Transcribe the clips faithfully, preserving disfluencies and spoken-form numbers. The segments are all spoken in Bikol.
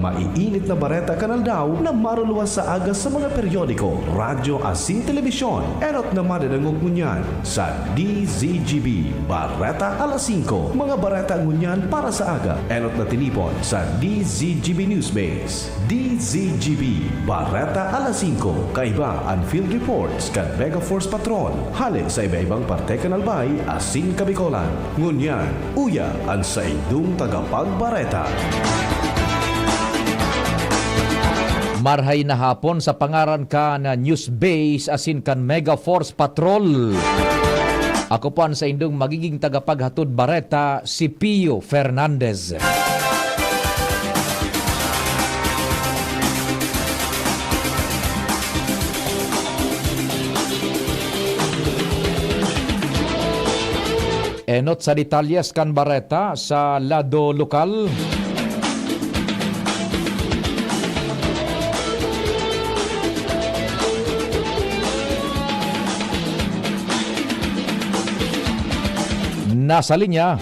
Maiinit na bareta kan aldaw na maruluwas sa aga sa mga periodiko, radyo asin telebisyon. Enot na madadangog ngunyan sa D Z G B Bareta alas singko. Mga bareta ngunyan para sa aga, enot na tinipon sa D Z G B Newsbase. D Z G B Bareta alas singko. Kaiba an field reports kan Mega Force Patrol hale sa iba-ibang parte kan Albay asin Kabicolan. Ngunyan, uya an saindong tagapagbareta. Marhay na hapon, sa pangaran kan News Base asin kan Mega Force Patrol. Ako po an saindong magiging tagapaghatod bareta, si Pio Fernandez. Enot sa detalyes kan bareta sa lado lokal. Nasa linya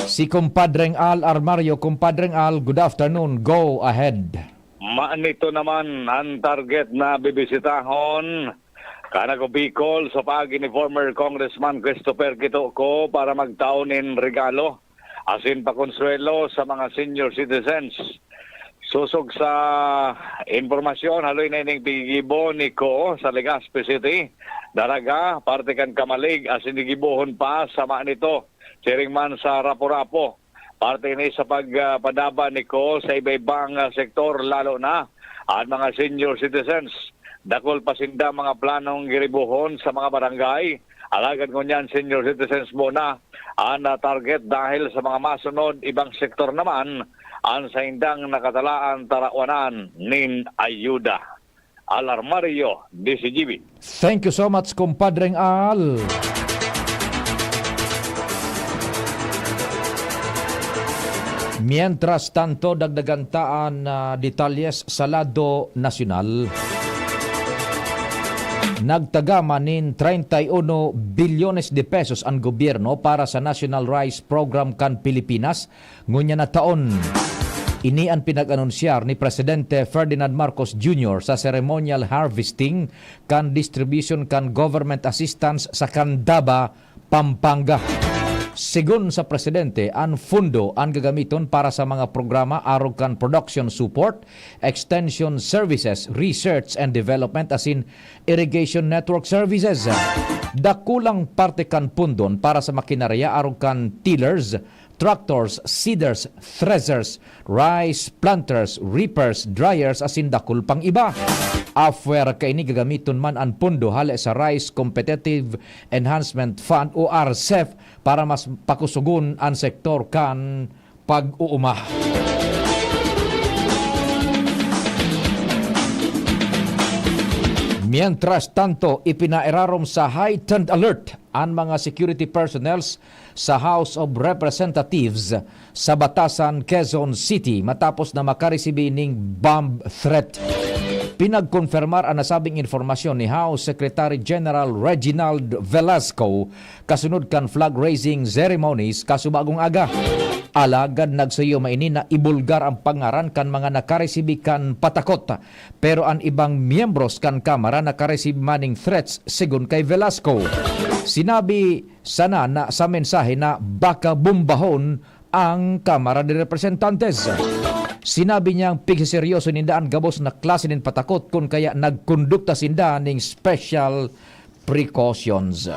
si Kumpadreng Al Armario. Kumpadreng Al, good afternoon. Go ahead. Manito naman an target na bibisitahon kan Ako Bicol sa paagi ni former Congressman Christopher Quitoco para magtao nin regalo asin pakonsuwelo sa mga senior citizens. Sosog sa impormasyon, haloy na ining piggigibo ni Ko sa Legazpi City, Daraga, parte kan Camalig, asin gigibohon pa sa Manito, siring man sa Rapu-Rapu. Parte ini sa pag, ah, padaba ni Ko sa iba-ibang, ah, sektor, lalo na an mga senior citizens. Dakul pa sinda mga planong giribohon sa mga barangay. Alagad ngunyan, senior citizens muna an, ah, target dahil sa mga masunod ibang sektor naman an saindang nakatalaan tarawanan nin ayuda. Al Armario, D Z G B. Thank you so much, Kumpadreng Al. Mientras tanto, dagdagan ta an, ah, detalyes sa lado nasyonal. Nagtagama nin treinta y uno bilyones de pesos an gobyerno para sa National Rice Program kan Pilipinas ngunyan na taon. Ini an pinag-anunsyar ni Presidente Ferdinand Marcos Junior sa ceremonial harvesting kan distribution kan government assistance sa Candaba, Pampanga. Segun sa presidente, an pondo an gagamiton para sa mga programa arog kan production support, extension services, research and development asin irrigation network services. Dakulang parte kan pundon para sa makinarya arog kan tillers, tractors, seeders, threshers, rice planters, reapers, dryers asin dakul pang iba. Apwera kaini, gagamiton man an pondo hale sa Rice Competitive Enhancement Fund o RCEF para mas pakusogon an sektor kan pag-uuma. Mientras tanto, ipinairarom sa heightened alert an mga security personnels sa House of Representatives sa Batasan, Quezon City, matapos na makaresibi ning bomb threat. Pinagkonfirmar an nasabing impormasyon ni House Secretary General Reginald Velasco kasunod kan flag raising ceremonies kasubagong aga. Alagad nagsayo maini na ibulgar ang pangaran kan mga nakaresibi kan patakot, pero an ibang miyembros kan Kamara nakaresibi man ning threats, segun kay Velasco. Sinabi sana na sa mensahe na baka bombahon ang Kamara de Representantes. Sinabi niyang pigseseryoso ninda an gabos na klase nin patakot, kun kaya nagkondukta sinda ning special precautions.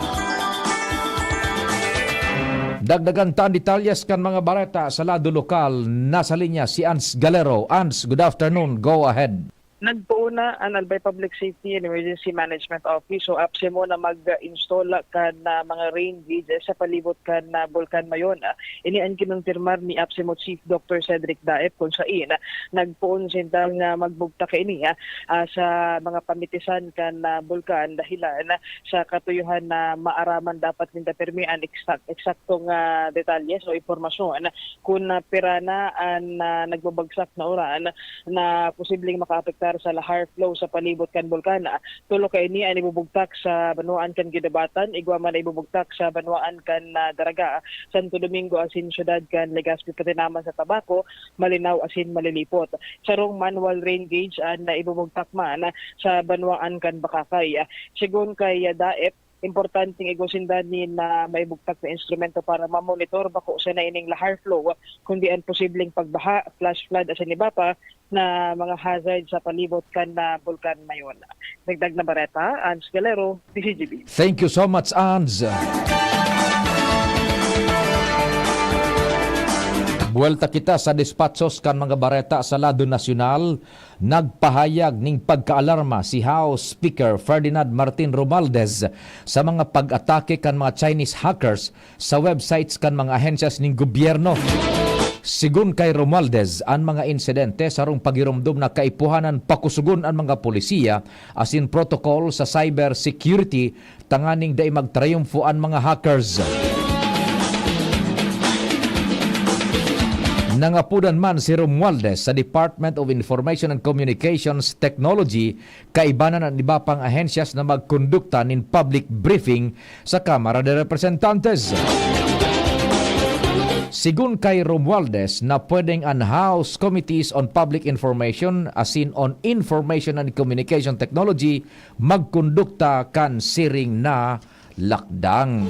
Dagdagan ta an detalyes kan mga bareta sa lado lokal. Nasa linya si Ans Galero. Ans, good afternoon. Go ahead. Nagpoon na an Albay Public Safety and Emergency Management Office o APSEMO na mag-install kan, ah, mga rain gauges sa palibot kan, ah, Bulkan Mayon. Ini an kinonfirmar ni APSEMO Chief Doctor Cedric Daep, kun sain nagpoon sindang, ah, magbugtak kaini, ah, ah, sa mga pamitisan kan, ah, bulkan, dahilan sa katuyohan na maaraman dapat ninda pirmi an eksak-, eksaktong, ah, detalyes o impormasyon kun, ah, pira na an, ah, nagbabagsak na uran na posibleng makaapektar sa lahar flow sa palibot kan bulkan. Tulo kaini an ibubugtak sa banwaan kan Guinobatan, igwa man na ibubugtak sa banwaan kan, ah, Daraga, Santo Domingo asin siyudad kan Legazpi, pati naman sa Tabaco, Malinao asin Malilipot. Sarong manual rain gauge an naibubugtak man sa banwaan kan Bacacay. Segun kay, ah, DAEP, importanteng igwa sinda nin, ah, maibugtak na instrumento para mamonitor bako sana ining lahar flow, kundi an posibleng pagbaha, flash flood asin iba pa na mga hazard sa palibot kan, ah, Bulkan Mayon. Dagdag na bareta, Ans Galero, D Z G B. Thank you so much, Ans. Buwelta kita sa despatsos kan mga bareta sa lado nasyonal. Nagpahayag ning pagkaalarma si House Speaker Ferdinand Martin Romualdez sa mga pag-atake kan mga Chinese hackers sa websites kan mga ahensyas ning gobyerno. Segun kay Romualdez, an mga insidente sarong paghiromdom na kaipuhan na pakusogon an mga polisiya asin protocol sa cyber security tanganing dai magtrayumfo an mga hackers. Nangapodan man si Romualdez sa Department of Information and Communications Technology, kaibanan an iba pang ahensyas na magkondukta nin public briefing sa Kamara de Representantes. Segun kay Romualdez, na pwedeng an House Committees on Public Information asin on Information and Communication Technology magkondukta kan siring na lakdang.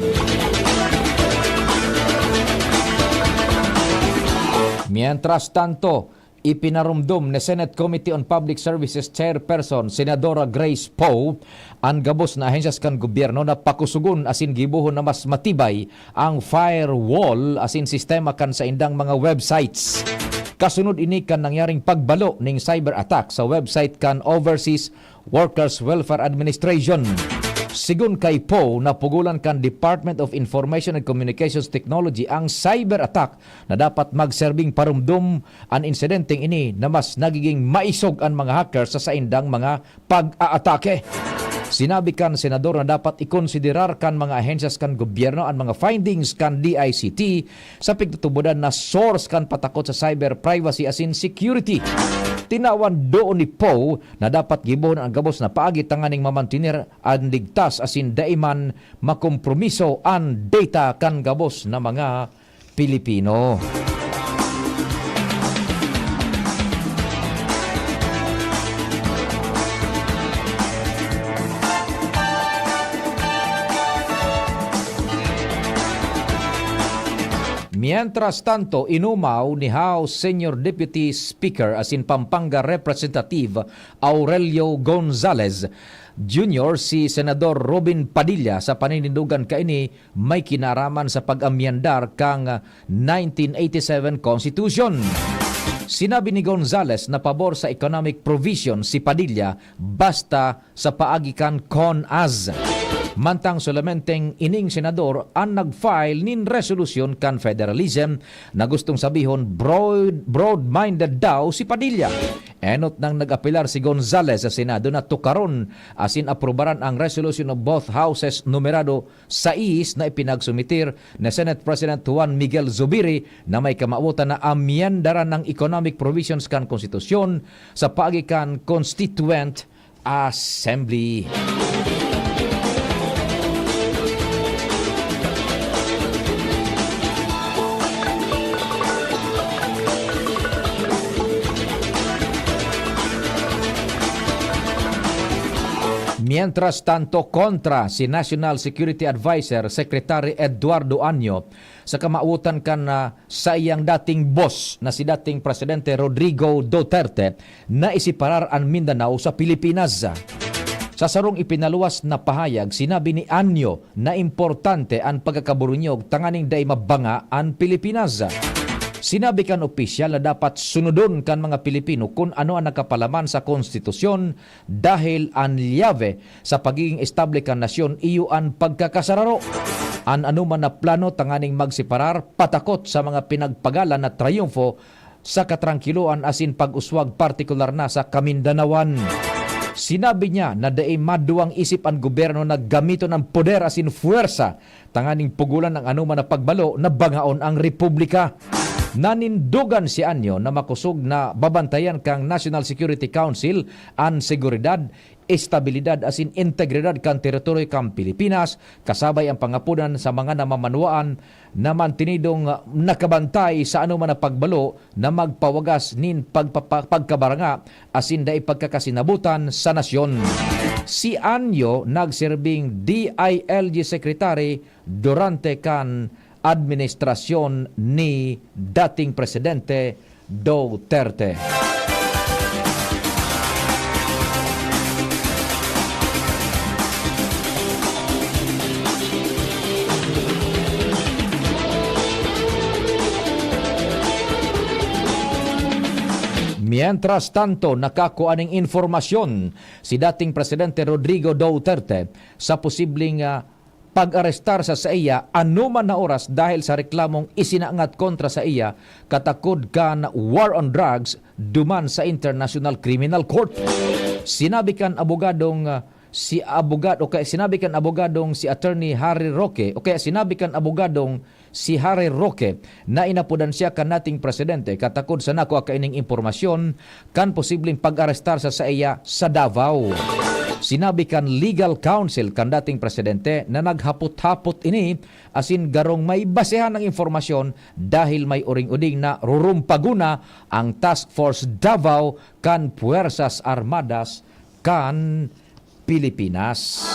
Mientras tanto, ipinaromdom ni Senate Committee on Public Services Chairperson Senadora Grace Poe an gabos na ahensyas kan gobyerno na pakusogon asin gibohon na mas matibay ang firewall asin sistema kan saindang mga websites. Kasunod ini kan nangyaring pagbalo ning cyber attack sa website kan Overseas Workers Welfare Administration. Segun kay Poe, napugolan kan Department of Information and Communications Technology ang cyber attack na dapat magserbing paromdom an insidenteng ini na mas nagiging maisog an mga hacker sa saindang mga pag-aatake. Sinabi kan senador na dapat ikonsiderar kan mga ahensyas kan gobyerno an mga findings kan D I C T sa pigtutubodan na source kan patakot sa cyber privacy asin security. Tinawan doon ni Poe na dapat gibohon an gabos na paagi tanganing mamantener an ligtas asin dai man makompromiso an data kan gabos na mga Pilipino. Mientras tanto, inumaw ni House Senior Deputy Speaker asin Pampanga Representative Aurelio Gonzalez Junior si Senador Robin Padilla sa paninindogan kaini may kinaraman sa pag-amyendar kan nineteen eighty-seven Constitution. Sinabi ni Gonzalez na pabor sa economic provision si Padilla basta sa paagi kan CONAS. Mantang solamenteng ining senador an nag-file nin resolusyon kan federalism na gustong sabihon broad, broad-minded daw si Padilla. Enot nang nag-apelar si Gonzalez sa Senado na tukaron asin aprobaran ang Resolution of Both Houses numerado sais na ipinagsumitir ni Senate President Juan Miguel Zubiri na may kamawotan na amyendaran ang economic provisions kan konstitusyon sa paagi kan Constituent Assembly. Mientras tanto, kontra si National Security Adviser Secretary Eduardo Anyo sa kamawotan kan, ah, saiyang dating boss na si dating Presidente Rodrigo Duterte na isiparar an Mindanao sa Pilipinas. Sa sarong ipinaluwas na pahayag, sinabi ni Anyo na importante an pagkakaburunyog tanganing dai mabanga an Pilipinas. Sinabi kan opisyal na dapat sunodon kan mga Pilipino kun ano an nakapalaman sa konstitusyon dahil an lyave sa pagiging estable kan nasyon iyo an pagkakasararo. An anoman na plano tanganing magseparar patakot sa mga pinagpagalan na trayumfo sa katrangkiloan asin pag-uswag, partikular na sa Kamindanawan. Sinabi niya na dai maduwang isip an gobyerno na gamiton an poder asin fuwersa tanganing pugolan ang anoman na pagbalo na bangaon ang republika. Nanindogan si Anyo na makosog na babantayan kan National Security Council an seguridad, estabilidad asin integridad kan teritoryo kan Pilipinas, kasabay an pangapodan sa mga namamanwaan na mantenidong nakabantay sa anoman na pagbalo na magpawagas nin pagpapa-, pagkabaranga asin dai pagkakasinabutan sa nasyon. Si Anyo nagserbing D I L G Secretary durante kan administrasyon ni dating Presidente Duterte. Mientras tanto, nakakua nin impormasyon si dating Presidente Rodrigo Duterte sa posibleng, ah, pag-arestar sa saiya anoman na oras dahil sa reklamong isinangat kontra saiya katakod kan war on drugs duman sa International Criminal Court. Sinabi kan abogadong, ah, si abogad-, o kaya sinabi kan abogadong si Attorney Harry Roque, o kaya sinabi kan abogadong si Harry Roque na inapodan siya kan dating presidente katakod sa nakua kaining impormasyon kan posibleng pag-arestar sa saiya sa Davao. Sinabi kan legal counsel kan dating presidente na naghapot-hapot ini asin garong may basehan ang impormasyon dahil may uring-uring na rurumpaguna ang Task Force Davao kan Puwersas Armadas kan Pilipinas.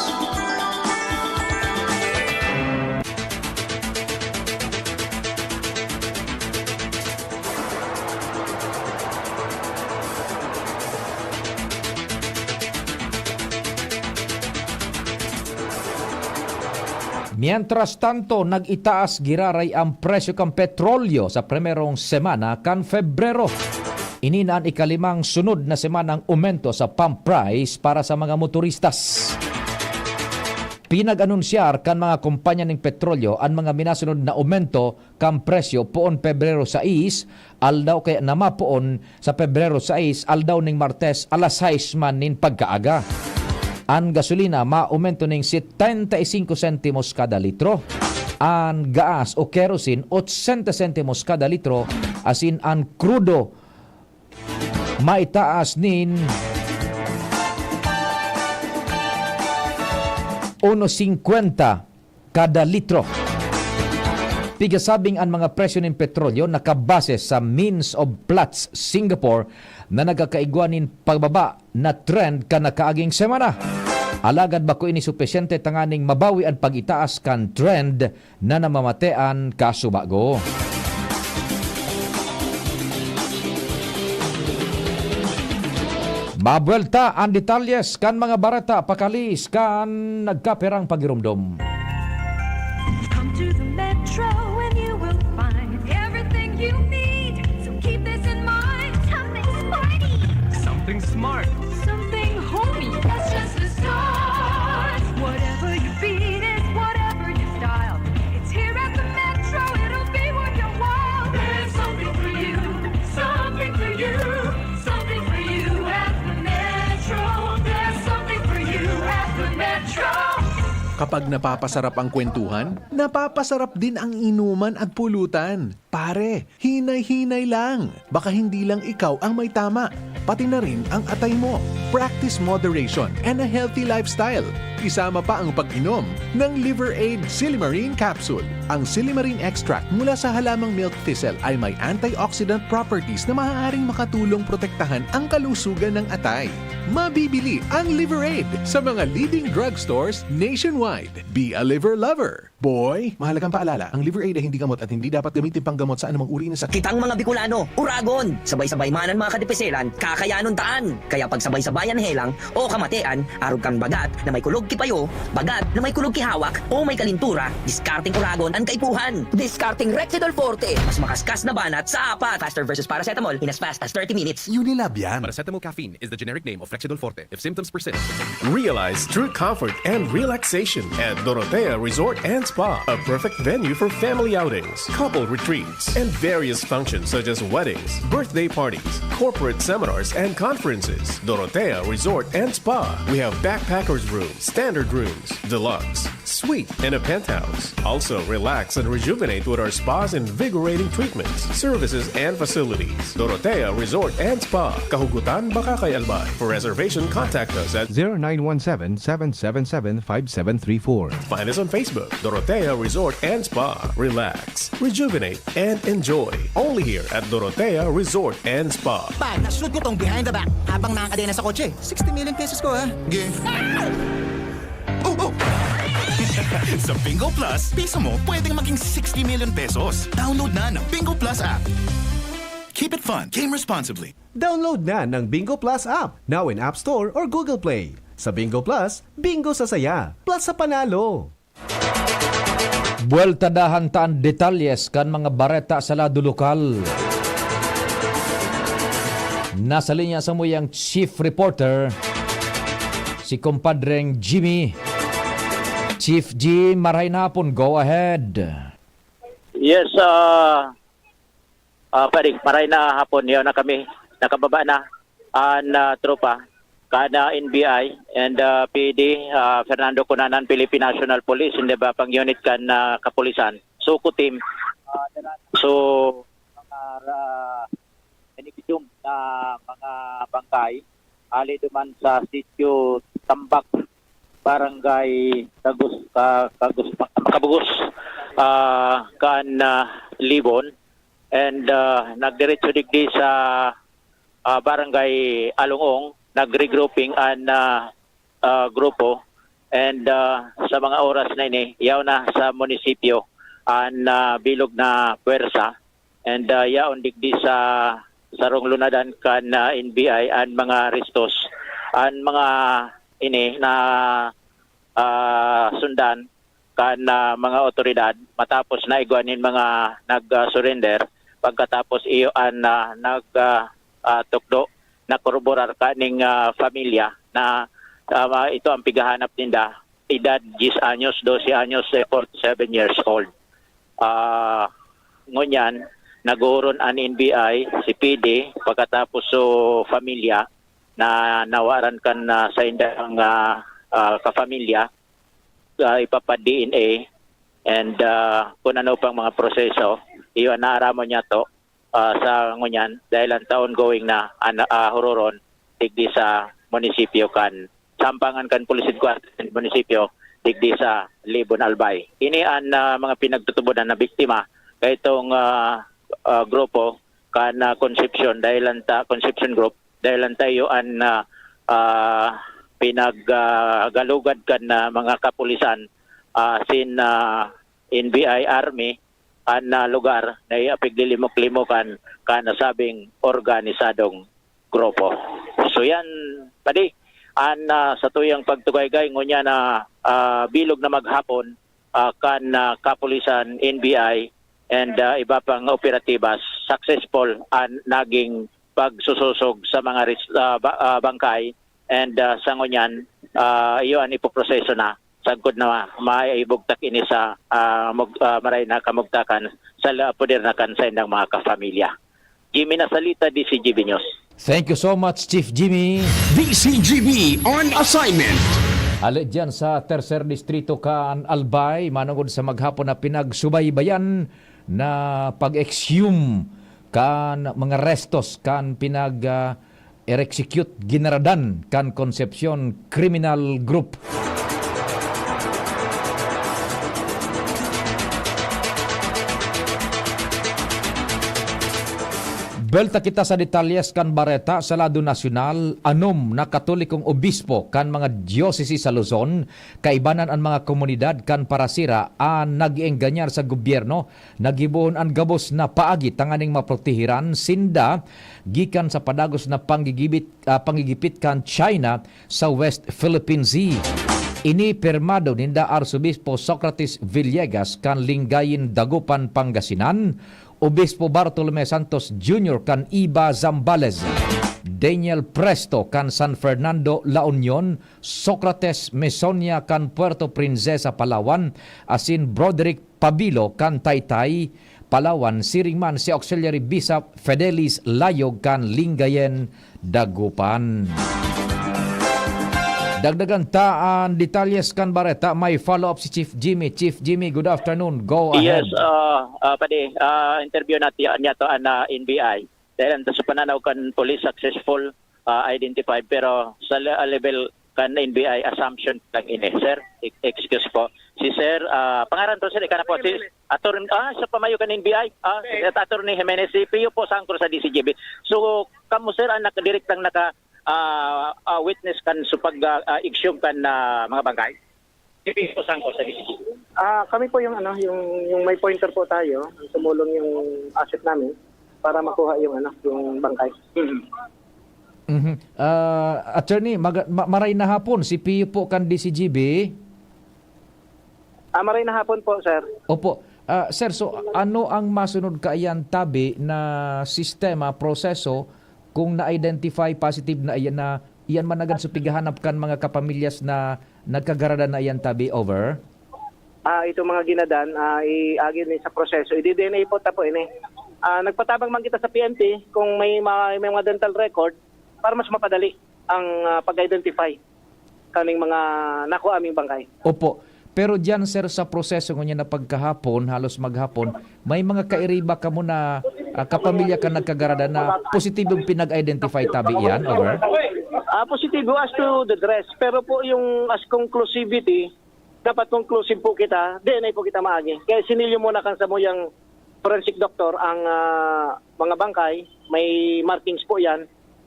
Mientras tanto, nag-itaas giraray ang presyo kan petrolyo sa primerong semana kan Febrero. Ini na an ikalimang sunod na semanang omento sa pump price para sa mga motoristas. Pinag-anunsyar kan mga kompanya nin petrolyo an mga minasunod na omento kan presyo poon Pebrero sais, aldaw kaya na mapoon sa Pebrero sais, aldaw ning Martes, alas sais man nin pagkaaga. An gasolina maomento ning setenta y cinco sentimos kada litro. An gaas o kerosene, ochenta sentimos kada litro, asin an krudo maitaas nin uno singkwenta kada litro. Pigasabing an mga presyo nin petrolyo nakabase sa means of Platts Singapore na nagkakaigwa nin pagbaba na trend kan nakaaging semana. Alagad bako ini supisyente tanganing mabawi an pag-itaas kan trend na namamatean kasubago. Mabuwelta an detalyes kan mga bareta pakaalis kan nagkapirang pagiromdom. Come to the Metro and you will find everything you need. So keep this in mind. Something sporty. Something smart. Something homey. That's just the start. Whatever your beat is, whatever your style, it's here at the Metro. It'll be worth your while. There's something for you. Something for you. Something for you at the Metro. There's something for you at the Metro. Kapag napapasarap ang kwentuhan, napapasarap din ang inuman at pulutan. Pare, hinay-hinay lang. Baka hindi lang ikaw ang may tama, pati na rin ang atay mo. Practice moderation and a healthy lifestyle. Isama pa ang pag-inom ng Liver Aid Silimarin Capsule. Ang silimarin extract mula sa halamang milk thistle ay may antioxidant properties na maaaring makatulong protektahan ang kalusugan ng atay. Mabibili ang Liver Aid sa mga leading drugstores nationwide. Be a liver lover. Boy, mahalagang paalala, ang Liver Aid ay hindi gamot at hindi dapat gamitin panggamot sa anumang uri ng sakit. Kitang mga Bicolano, uragon! Sabay-sabay man an mga kadipiselan, kakayanon taan! Kaya pagsabay-sabayan helang o kamatean, arog kan bagat na may kulog ki payo, bagat na may kulog ki hawak, o may kalintura, diskarteng uragon an kaipuhan! Diskarteng Rexidol Forte! Mas makaskas na banat sa apat! Faster versus paracetamol in as fast as thirty minutes! Unilab yan! Paracetamol caffeine is the generic name of Rexidol Forte. If symptoms persist. Realize true comfort and relaxation at Dorotea Resort and Spa, a perfect venue for family outings, couple retreats, and various functions such as weddings, birthday parties, corporate seminars, and conferences. Dorotea Resort and Spa. We have backpackers room, standard rooms, deluxe, Suite and a penthouse. Also, relax and rejuvenate with our spa's invigorating treatments, services, and facilities. Dorotea Resort and Spa, Kahugutan, Bacacay, Albay. For reservation, contact us at zero nine one seven, seven seven seven, five seven three four. Find us on Facebook, Dorotea Resort and Spa. Relax, rejuvenate, and enjoy. Only here at Dorotea Resort and Spa. Pag na-shoot ko tong behind the back habang nakakadena sa kotse, sixty million pesos ko, ha? Ge. Oh, oh. Sa Bingo Plus, piso mo pwedeng maging sixty million pesos. Download na ng Bingo Plus app. Keep it fun. Game responsibly. Download na ng Bingo Plus app, now in App Store or Google Play. Sa Bingo Plus, bingo sa saya, plus sa panalo. Buweltadahan ta an detalyes kan mga bareta sa lado lokal. Nasa linya sa muyang chief reporter, si Kumpadreng Jimmy. Chief G, maray na hapon. Go ahead. Yes, ah, ah, pare, maray na hapon. Yaw na kami. Nakababa na an, ah, tropa. Kan, ah, N B I and, ah, P D, ah, Fernando Cunanan, Philippine National Police, hindi ba pang unit kan, ah, kapulisan. Suko team. Ah, so, mga, ah, na mga bangkay, hali duman sa sitio Tambak, Barangay Tagus-, Ka-, Kagus-, Kabugos, ah, kan, ah, Libon, and, ah, nagdiretso digdi sa, ah, Barangay Along-ong, nag-regrouping an, ah, ah, grupo, and, ah, sa mga oras na ini, yaw na sa munisipyo an, ah, bilog na pwersa, and, ah, yaon digdi sa sarong lunadan kan, ah, N B I an mga restos, an mga ini na, ah, sundan kan, ah, mga otoridad matapos na igwa nin mga nag, ah, surrender, pagkatapos iyo an, ah, nag, ah, ah, tukdo na koroborar kaning, ah, pamilya na, ah, ito ang pighahanap ninda, edad diyes anyos, dose anyos, eh, forty-seven years old. Ah, ngunyan, naghuhuron an N B I, si P D, pagkatapos so pamilya na nawaran kan, ah, sa indang, ah, ah, kapamilya, ah, ipapa-D N A, and, ah, kung ano pang mga proseso, iyo an naaramon niya to, ah, sa ngunyan, dahil ang taon going na, an-, ah, huroron, digdi sa munisipyo kan, sampangan kan Police Headquarters and munisipyo, digdi sa Libon, Albay. Ini an, ah, mga pinagtutubodan na biktima kaitong, ah, ah, grupo kan, ah, Concepcion, dahil ang ta-, Concepcion Group, dahil ang tayo an, ah, ah, pinag, ah, galugad kan, ah, mga kapulisan, ah, sin, ah, N B I Army, an, ah, lugar na iapigdilimok-limokan kan nasabing organisadong grupo. So yan, padi, an, ah, sa tuyang pagtugaygay, ngunyan na, ah, bilog na maghapon, ah, kan, ah, kapulisan, N B I, and, ah, iba pang operatibas, successful an naging pagsusosog sa mga ris-, ah, ba-, ah, bangkay, and, ah, sa ngunyan, ah, iyo an ipoproseso na sagkod na maibugtak ini sa, ah, mug-, ah, maray na kamugtakan sa la-, poder na kan saindang mga kapamilya. Jimmy Nasalita, D C G B News. Thank you so much, Chief Jimmy. D C G B on assignment. Hali dyan sa Tercer Distrito kan Albay, manungod sa maghapon na pinagsubaybayan na pag-exhume kan mga restos kan pinag, ah, er-execute, ginaradan kan Concepcion Criminal Group. Belta kita sa detalyes kan bareta sa lado nasyonal. Anom na Katolikong obispo kan mga diocese sa Luzon, kaibanan an mga komunidad kan Parasira, an nag-eenganyar sa gobyerno na gibohon an gabos na paagi tanganing maprotehiran sinda gikan sa padagos na panggigibit, ah, panggigipit kan China sa West Philippine Sea. Ini pirmado ninda Arsobispo Socrates Villegas kan Lingayen, Dagupan, Pangasinan, Obispo Bartolome Santos Junior kan Iba, Zambales, Daniel Presto kan San Fernando, La Union, Socrates Mesonia kan Puerto Princesa, Palawan, asin Broderick Pabilo kan Taytay, Palawan, siring man si Auxiliary Bishop Fidelis Layog kan Lingayen, Dagupan. Dagdagan ta an detalyes kan bareta. May follow-up si Chief Jimmy. Chief Jimmy, good afternoon. Go ahead. Yes, ah, ah, padi, ah, interview na tiya, niya to an, ah, N B I. Dahil ang sa pananaw kan police, successful, ah, identified, pero sa le-, ah, level kan N B I, assumption lang ini. Sir, e-, excuse po. Si Sir, ah, pangaran to, sir, ika na po, si Attorney, ah, sa pamayo kan N B I, ah, Attorney Jimenez, si Pio po, sangkol sa D C G B. So, kamo, sir, ang naka-, direktang naka, ah, ah, witness kan sa pag, ah, ah, exhume kan, ah, mga bangkay? Sige po, sangkol sa D C G. Ah, kami po yung ano, yung, yung may pointer po tayo, ang tumulong yung asset namin para makuha yung ano, yung bangkay. Mhm. Mhm. Ah, attorney, maga-, ma-, maray na hapon, si Pio po kan D C G B. Ah, maray na hapon po, sir. Opo. Ah, sir, so ano ang masunod kaiyan tabi na sistema, proseso, kung na-identify positive na iyan, na iyan man agad sa pighahanap kan mga kapamilyas na nagkagaradan na iyan tabi? Over. Ah, itong mga ginadan, ah, iagi ni sa proseso. I-D N A po ta po ini. Ah, nagpatabang man kita sa P N P kung may mga, may mga dental record para mas mapadali ang, ah, pag-identify kaning mga nakuha aming bangkay. Opo. Pero diyan, sir, sa proseso ngunyan na pagkahapon, halos maghapon, may mga kairiba kamo na, ah, kapamilya kan nagkagaradan na positibong pinag-identify tabi iyan? Over. Ah, positibo as to the dress. Pero po yung as conclusivity, dapat conclusive po kita, D N A po kita maagi. Kaya sinilyo muna kan samuyang forensic doctor ang, ah, mga bangkay, may markings po yan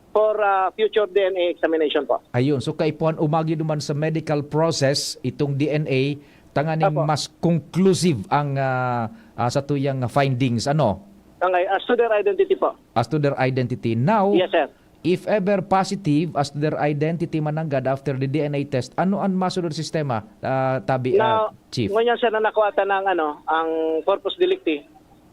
for, ah, future D N A examination po. Ayun, so kaipuhan umagi duman sa medical process itong D N A, tanganing Opo. mas conclusive ang, ah, ah, satuyang findings, ano? Ang, as to their identity po. As to their identity. Now, Yes, sir. if ever positive as to their identity man nanggad after the D N A test, ano ang masunod sistema, ah, tabi, ah, Now, Chief? ngunyan, sir, na nakuha ta ng, ano, ang corpus delicti,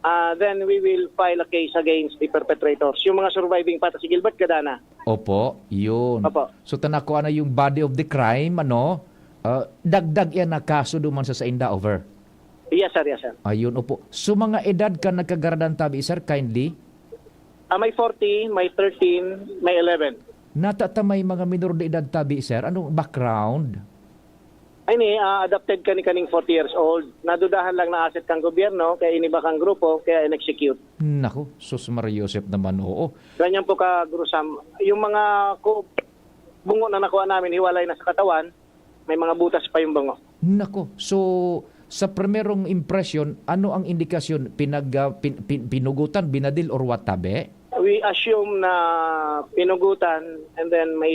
ah, then we will file a case against the perpetrators. Yung mga surviving pa ta si Gilbert, gada na. Opo, yun. Opo. So, ta nakuha na yung body of the crime, ano? Ah, dagdag yan na kaso duman sa sainda, over. Yes, sir. Yes, sir. Ayun, opo. So, mga edad kan nagkagaradan tabi, sir, kindly? Ah, may forty, may thirteen, may eleven. Nata ta may mga minor de edad tabi, sir. Anong background? Ay, ni, ah, adopted kani kaning forty years old. Nadudahan lang na asset kan gobyerno, kaya iniba kan grupo, kaya in-execute. Naku, sus, Maria Joseph naman, oo. Ganyan po ka, Grusam. Yung mga ku-, bungo na nakuha namin, hiwalay na sa katawan, may mga butas pa yung bungo. Naku, so, sa primerong impresyon, ano ang indikasyon? Pinag-, ah, pin-, pin-, pinugutan, binadil, or what, tabi? We assume na pinugutan, and then may,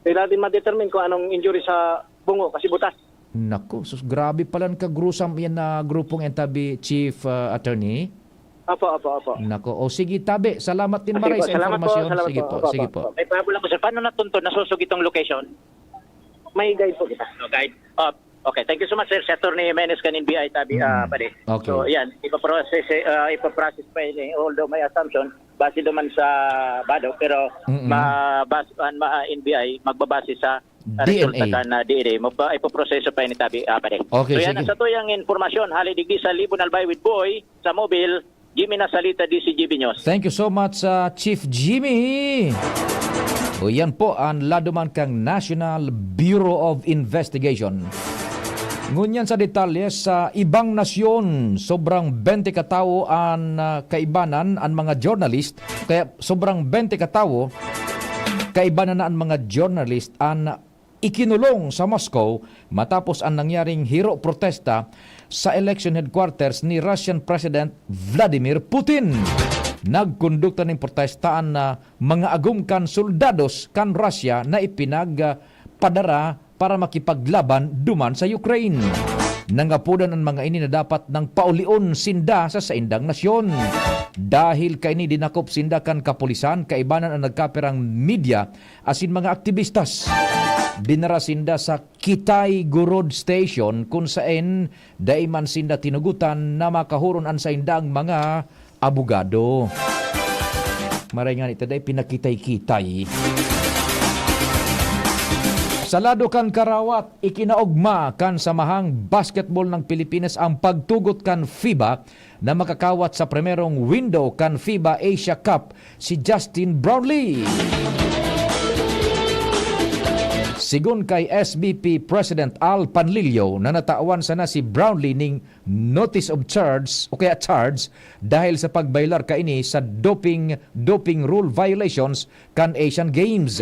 may natin ma-determine kung anong injury sa bungo kasi butas. Naku, sus, grabe palan kagrusam yan na grupong yan, tabi, Chief, ah, Attorney. Opo, opo, opo. Naku, o sige, tabi, salamat din, Sige maray, po, sa salamat po, impormasyon. salamat Sige po, po, opo, sige opo, po. opo. May problem ako, sir. Paano natunto, nasusog itong location? May guide po kita. No, guide. Ah, okay, thank you so much, sir. Si Attorney Jimenez kan N B I, tabi, Mm. ah, pare. Okay. So, yan, ipaprocess, eh, ah, ipaprocess pa yun, eh. Although may assumption, base naman sa bado, pero Mm-mm. ma-, bas-, an-, ma-, N B I, magbabase sa, sa D N A. resulta kan, ah, D N A. Magpa-, ipoproseso pa yun, tabi, ah, pare. Okay, So, yan sige. ang satuyang impormasyon. Hali digdi sa Libon Albay with Boy, sa Mobile, Jimmy Nasalita, D C G B News. Thank you so much, ah, Chief Jimmy. O, yan po ang laduman kang National Bureau of Investigation. Ngunyan sa detalye, sa ibang nasyon, sobrang bente katawo an, ah, kaibanan an mga journalist. Kaya sobrang bente katawo, kaibanan na an mga journalist an ikinulong sa Moscow matapos an nangyaring hiro protesta sa election headquarters ni Russian President Vladimir Putin. Nagkondukta nin protesta an, ah, mga agom kan soldados kan Russia na ipinag, ah, padara para makipaglaban duman sa Ukraine. Nangapodan an mga ini na dapat nang paulion sinda sa saindang nasyon. Dahil kaini dinakop sinda kan kapulisan, kaibanan an nagkapirang media asin mga aktibistas. Dinara sinda sa Kitay Gorod Station, kun saen dai man sinda tinugotan na makahuron an saindang mga abogado. Maray ngani ta dai pinakitay-kitay. Sa lado kan karawat, ikinaogma kan Samahang Basketball ng Pilipinas ang pagtugot kan FIBA na makakawat sa primerong window kan FIBA Asia Cup si Justin Brownlee. Sigon kay S B P President Al Panlilio na natawan sana si Brownlee ning notice of charge o kaya charge dahil sa pagbayolar kaini sa doping, doping rule violations kan Asian Games.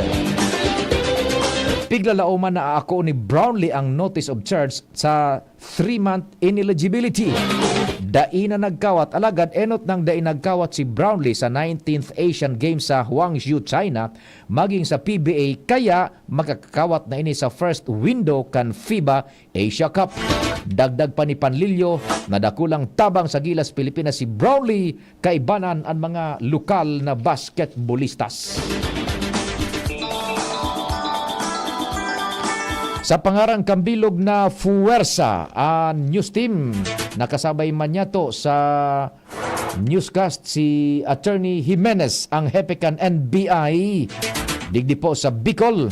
Piglalaoman na aako ni Brownlee ang notice of charge sa three-month ineligibility. Dai na nagkawat, alagad enot nang dai nagkawat si Brownlee sa nineteenth Asian Games sa Hangzhou, China, maging sa P B A, kaya makakawat na ini sa first window kan FIBA Asia Cup. Dagdag pa ni Panlilio na dakulang tabang sa gilas Pilipinas si Brownlee kaibanan an mga lokal na basketbolistas. Sa pangarang kambilog na fuwersa, an news team, nakasabay man niyato sa newscast si Attorney Jimenez, ang hepe kan N B I, digdi po sa Bicol.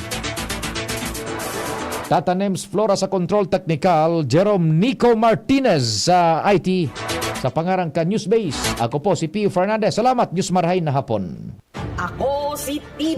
Tata Nems Flora sa Control Technical, Jerome Nico Martinez sa I T. Sa pangaran kan Newsbase, ako po si Pio Fernandez. Salamat, Diyos marahay na hapon. Ako si T V